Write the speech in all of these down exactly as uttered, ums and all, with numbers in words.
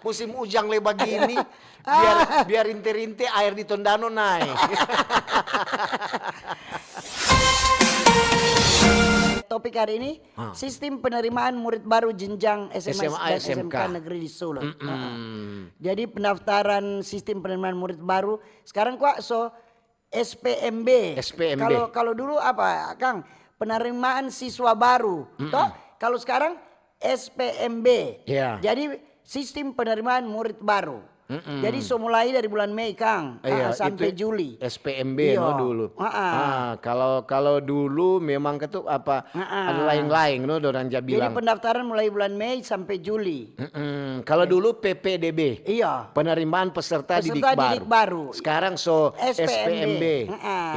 Musim ujang le bagini, biar, biar rinte-rinte aer di Tondano nae. Topik hari ini, sistem penerimaan murid baru jenjang S M A dan S M K negeri di Sulut. Jadi pendaftaran sistem penerimaan murid baru sekarang kwa so S P M B. S P M B. Kalau, kalau dulu apa, Kang? Penerimaan siswa baru. Toh, kalau sekarang S P M B. Jadi sistem penerimaan murid baru. Jadi so mulai dari bulan Mei, Kang, sampai Juli. S P M B no dulu. Ah, kalau, kalau dulu memang ketu apa, ada lain-lain no dorang ja bilang. Jadi pendaftaran mulai bulan Mei sampai Juli. Kalau dulu P P D B. Iya. Penerimaan peserta didik baru. Sekarang so S P M B.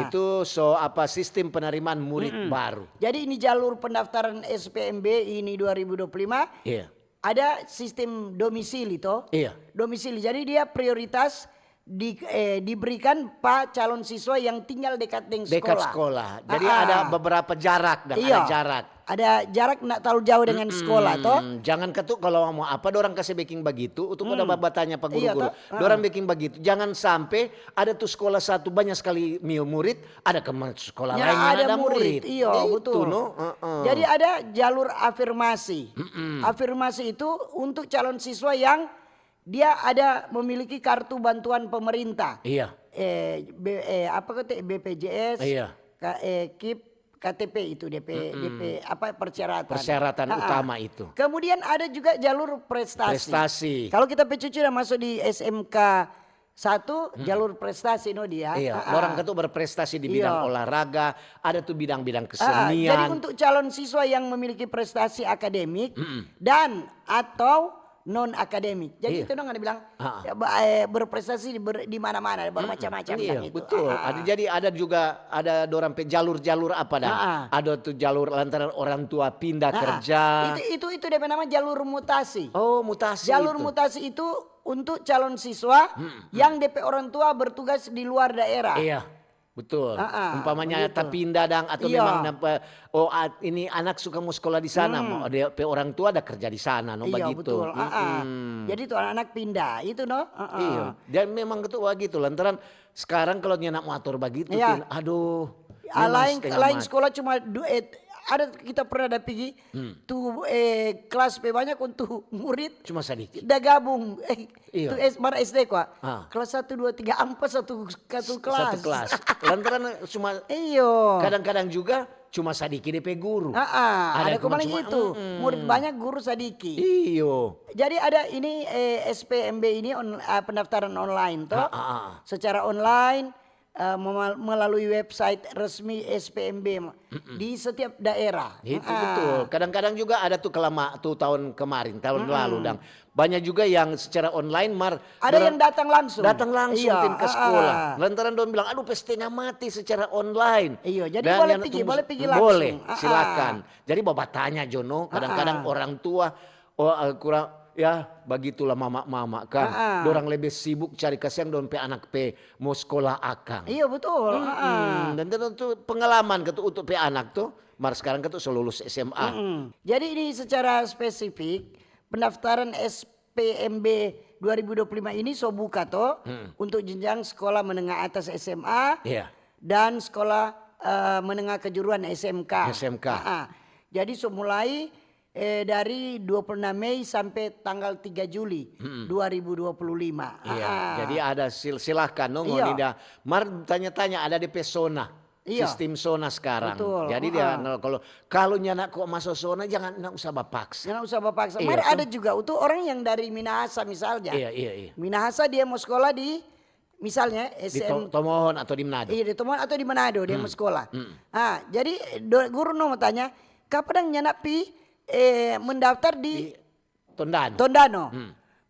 Itu so apa, sistem penerimaan murid baru. Jadi ini jalur pendaftaran S P M B ini dua ribu dua puluh lima. Iya. Ada sistem domisili toh? Iya. Domisili. Jadi dia prioritas di, eh, diberikan pa calon siswa yang tinggal dekat deng sekolah. Dekat sekolah. Jadi ada beberapa jarak dan ada jarak. Ada jarak ndak terlalu jauh dengan sekolah toh? Jangan ketu kalau mau apa dorang kasih beking bagitu untuk ada batanya pa guru-guru. Dorang beking bagitu. Jangan sampai ada tu sekolah satu banyak sekali murid, ada ke sekolah lain ada murid. Iya, betul. Jadi ada jalur afirmasi. Afirmasi itu untuk calon siswa yang dia ada memiliki kartu bantuan pemerintah. Iya. Eh, B, eh, apa kata B P J S, iya. Ka, eh, kip, K T P itu D P, D P apa, persyaratan. Persyaratan utama itu. Kemudian ada juga jalur prestasi. Prestasi. Kalau kita pe cucu udah masuk di S M K satu, jalur prestasi no dia. Iya, orang itu berprestasi di bidang olahraga, ada tuh bidang-bidang kesenian. Jadi untuk calon siswa yang memiliki prestasi akademik dan atau non akademik. Jadi itu dong ada bilang, ya, ba-, eh, berprestasi di ber-, di mana-mana, bermacam-macam. Iya, betul. Ada, jadi ada juga, ada dorang pe jalur-jalur apa dah? Ada tuh jalur lantaran orang tua pindah kerja. Itu, itu, itu dia nama jalur mutasi. Oh, mutasi. Jalur mutasi itu untuk calon siswa yang de pe orang tua bertugas di luar daerah. Iya. Betul. Umpamanya tapindah dang atau memang nampa, oh, ini anak suka mo skola di sana, mo de pe orang tua ada kerja di sana, no, bagitu. Iya, betul. Jadi tu anak-anak pindah, itu, no? Iya. Dan memang itu bagitu, lantaran sekarang kalau nyanda mo ator bagitu, aduh, lain, lain skola cuma du-, eh, ada kita pernah ada pigi, tu, eh, kelas pe banyak untuk murid. Cuma sadiki. Da gabung, eh, Iya. Tu S-, mar S D kwa. Kelas satu, dua, tiga, ampa satu, satu kelas. Satu kelas. Lantaran cuma, iyo, kadang-kadang juga cuma sadiki de pe guru. Ada cuma, cuma itu. Murid banyak, guru sadiki. Iyo. Jadi ada ini, eh, S P M B ini on-, eh, pendaftaran online toh. Secara online, eh, memal-, melalui website resmi S P M B di setiap daerah. Itu betul. Kadang-kadang juga ada tu kelama-, tu tahun kemarin, tahun lalu dang. Banyak juga yang secara online, mar ada yang datang langsung. Datang langsung ke sekolah. Lantaran dong bilang, "Aduh, pe setengah mati secara online." Iya, jadi boleh pigi, boleh pigi langsung. Boleh, silakan. Jadi babatanya jo no, kadang-kadang orang tua, oh, eh, kurang, ya, bagitulah mama-mama kan. Dorang lebe sibuk cari kasiang dong pe anak pe mo skola akang. Iya, betul. Dan tentu pengalaman ketu untuk pe anak tu, mar sekarang ketu so lulus S M A. Jadi ini secara spesifik, pendaftaran S P M B dua ribu dua puluh lima ini so buka to untuk jenjang sekolah menengah atas S M A dan sekolah, eh, menengah kejuruan S M K. S M K. Jadi so mulai, eh, dari dua puluh enam Mei sampe tanggal tiga Juli dua ribu dua puluh lima. Iya, jadi ada sil-, silahkan no ngoni da. Mar tanya-tanya ada de pe zona. Iya. Sistem zona sekarang. Betul. Jadi dia no, kalau, kalau nyanda ko maso zona, jangan, nda usah bapaksa. Jangan usah bapaksa. Mar ada juga tu orang yang dari Minahasa misalnya. Iya, iya, iya. Minahasa dia mo skola di misalnya S M Di To-, Tomohon atau di Manado. Iya, di Tomohon atau di Manado dia mo skola. Ah, jadi do-, guru no mo tanya, "Kapa dang nyanda pi, eh, mendaftar di Tondano. Tondano?"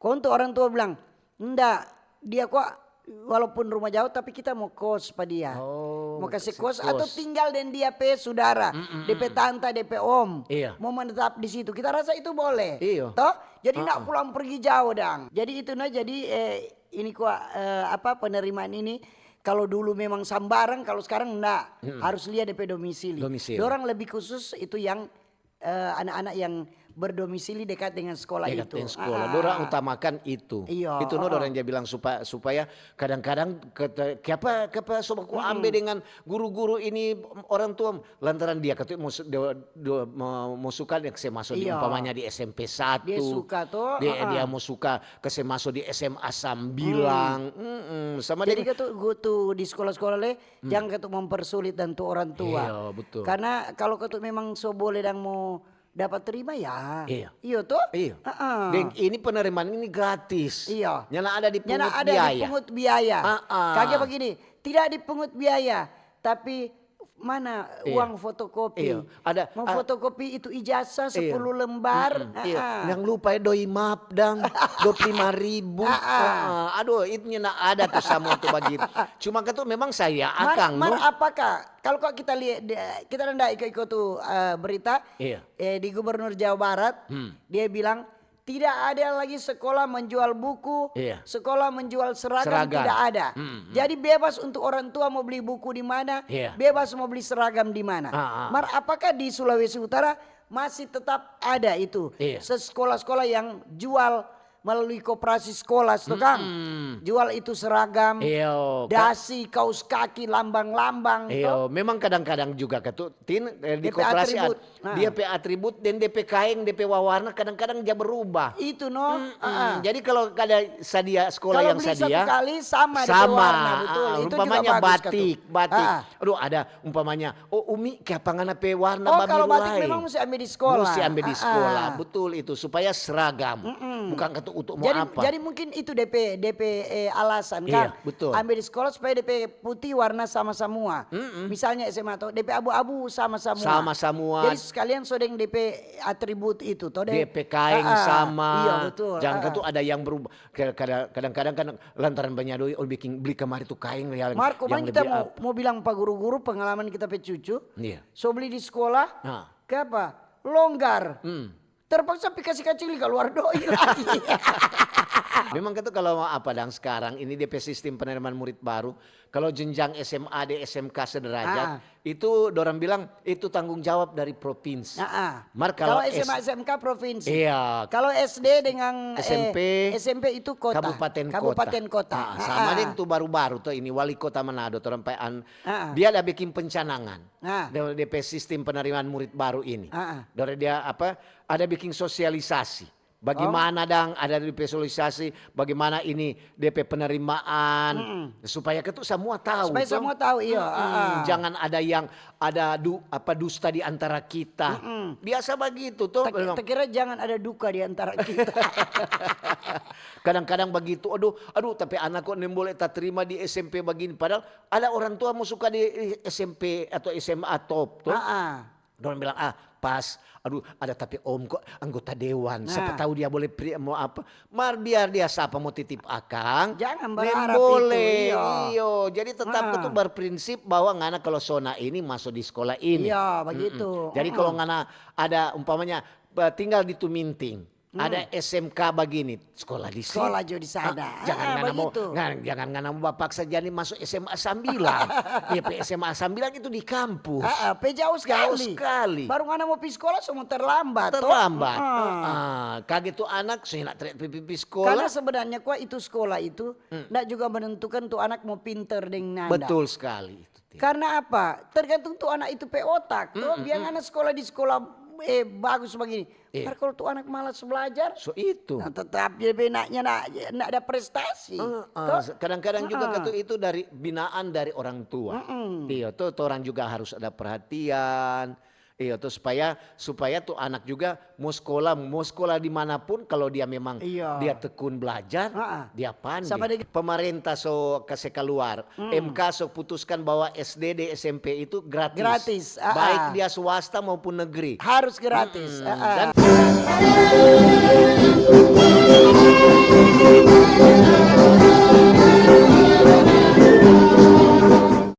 Kong tu orang tua bilang, "Nda, dia kwa walaupun rumah jauh tapi kita mo kos pa dia. Mo kase kos atau tinggal deng dia pe sudara, de pe tanta, de pe om. Iya. Mo menetap di situ." Kita rasa itu boleh. Iya. Toh? Jadi nda pulang pergi jauh dang. Jadi itu nah, jadi, eh, ini kwa, eh, apa, penerimaan ini, kalau dulu memang sambarang, kalau sekarang nda. Harus lia de pe domisili. Domisili. Dorang lebih khusus itu yang, eh, anak-anak yang berdomisili dekat dengan sekolah Dekat itu. dengan sekolah. Ah. Dorang utamakan itu. Iya, Itu no ah. dorang dia bilang supa-, supaya kadang-kadang kata, kiapa, kiapa so baku ambe dengan guru-guru ini orang tua, lantaran dia kata mau su-, dia, dia mau, mau suka dia kase maso di Iya. umpamanya di S M P satu. Dia suka to, Dia, ah. dia mau suka kase maso di S M A sambilang. Mm-mm. Sama Jadi dengan katu go tu di sekolah-sekolah le, jangan katu mempersulit dan tu orang tua. Iya, betul. Karena kalau katu memang so boleh dan mau dapat terima ya. Iya. Iyo to? Iya. Heeh. Dan ini penerimaan ini gratis. Iya. Nyana ada dipungut Nyana ada biaya. dipungut biaya. Ah, ah. Kage begini, tidak dipungut biaya, tapi mana Iya. uang fotokopi? Iya. Ada, Mau ah, fotokopi itu ijazah Iya. sepuluh lembar. Mm-mm, iya. Ah, ah. Yang lupa ya doi maaf dang. Dua puluh lima ribu. Ah, ah. Ah, aduh, itu nyana ada tuh sama untuk bagitu. Cuma katu memang saya Mar, akang mar no. Apakah kalau kok kita lihat de-, kita nda iko-iko tu eh, berita Iya. eh, di Gubernur Jawa Barat, Hmm. dia bilang tidak ada lagi sekolah menjual buku, Iya. sekolah menjual seragam, Seragam. Tidak ada. Hmm, hmm. Jadi bebas untuk orang tua mau beli buku di mana, Iya. bebas mau beli seragam di mana. Ah, ah. Mar apakah di Sulawesi Utara masih tetap ada itu Iya. sekolah-sekolah yang jual melalui koperasi sekolah, to Kang? Mm-mm. Jual itu seragam, Iyo, ka- dasi, kaus kaki, lambang-lambang, to? Iyo, memang kadang-kadang juga katu tin eh, di Depe koperasi atribut. ad- Nah. Dia pe atribut dan depe kaeng, depe wawarna kadang-kadang ja berubah. Itu no. Mm-mm. Ah, ah. Jadi kalau ada sadia sekolah Kalau yang beli satu sadia kali sama depe sama, warna, betul. ah, Itu juga umpamanya bagus, katu. batik, batik. Ah, ah. Aduh, ada umpamanya, oh, Umi, kiapa ngana pe warna Oh, kalau babiru batik laeng? Memang mesti ambil di sekolah. Mesti ambil di Ah, sekolah, ah. Betul itu, supaya seragam. Bukan katu untuk mau Jadi, apa. Jadi mungkin itu depe depe eh, alasan Iya, kan. Betul. Ambil di sekolah supaya depe putih warna sama semua. Misalnya S M A atau depe abu-abu sama semua. Sama semua. Jadi sekalian so deng depe atribut itu to deng. Depe kaeng Ah, ah. sama. Iya, betul. Jangan Ah, katu ah. Ada yang berubah. Ka-, kada-, kadang-kadang kan lantaran banyadoi, oh, bikin beli kamari tu kaeng yang, Mar, yang kita lebih mau, apa. Mau bilang pa guru-guru pengalaman kita pe cucu. Iya. So beli di sekolah. Nah. Ke apa? Longgar. Hmm. Terpaksa pi kasi kacili kaluar doi lagi. Memang katu kalau apa dang sekarang ini depe sistem penerimaan murid baru, kalau jenjang S M A deng S M K sederajat, Ah. itu dorang bilang itu tanggung jawab dari provinsi. Ah, ah. Mar kalau Kalau S M A, S- S M K provinsi. Iya. Kalau S D dengan eh, S M P, S M P itu kota. Kabupaten, Kabupaten kota. Ah, Ah, sama ah. Deng tu baru-baru tu ini wali kota Manado, torang pe an-, Ah, ah. Dia ada bikin pencanangan. Ah. Dari depe sistem penerimaan murid baru ini. Ah, ah. Dari dia apa, ada bikin sosialisasi. Bagaimana dang ada depe sosialisasi, bagaimana ini depe penerimaan, supaya katu semua tahu. Supaya Toh. Semua tahu, iya. Mm-mm. Ah, ah. Jangan ada yang ada du, apa dusta di antara kita. Biasa begitu toh. Tak, Memang. Tak kira jangan ada duka di antara kita. Kadang-kadang begitu, aduh, aduh, tapi anak kok nem boleh taterima di S M P begini. Padahal ada orang tua mau suka di S M P atau S M A top toh. Ah, ah. Dorang bilang, ah, pas, aduh, ada tapi om kok anggota dewan, siapa Nah. Tahu dia boleh pri, mau apa. Mar biar dia sapa mau titip akang, Jangan nem berharap itu, boleh. Iya. Iyo, jadi tetap Ah. Itu berprinsip bahwa ngana kalau sona ini masuk di sekolah ini. Iya, begitu. Mm-mm. Jadi Mm-mm. Kalau ngana ada umpamanya eh, tinggal di Tuminting, ada S M K begini, sekolah di sini. Sekolah jo di sana. Ah, jangan Ah, ngana mau, begitu. ngan- jangan ngana mau bapaksa jadi masuk S M A sambilang. Depe S M A sambilang itu di kampus. Ah, ah, pe jauh Jauh sekali. Sekali. Baru ngana mau pi sekolah, semua terlambat. Toh? Terlambat. Ah. Ah, kaget tuh anak, so nak pi, pi, pi Karena sekolah. Sebenarnya kwa itu sekolah itu ndak juga menentukan tu anak mau pinter deng nanda. Betul sekali itu. Tia. Karena apa? Tergantung tu anak itu pe otak. Toh, biar anak sekolah di sekolah eh, bagus begini. Iya. Mar kalau tu anak malas belajar, So itu. Nah, tetap dia pe naknya nak, nak ada prestasi. Ah, ah, Toh? se- kadang-kadang juga Ah. Katu itu dari binaan dari orang tua. Mm-mm. Iya, tuh, tuh orang juga harus ada perhatian. Iya, tuh supaya supaya tuh anak juga mau sekolah, mau sekolah dimanapun kalau dia memang Iya. Dia tekun belajar, Ah, ah. Dia pandai. Sama deng- Pemerintah so kasih keluar, M K so putuskan bahwa S D deng S M P itu gratis. Gratis, ah, Baik ah. Dia swasta maupun negeri. Harus gratis. Mm-mm. Ah, ah. Dan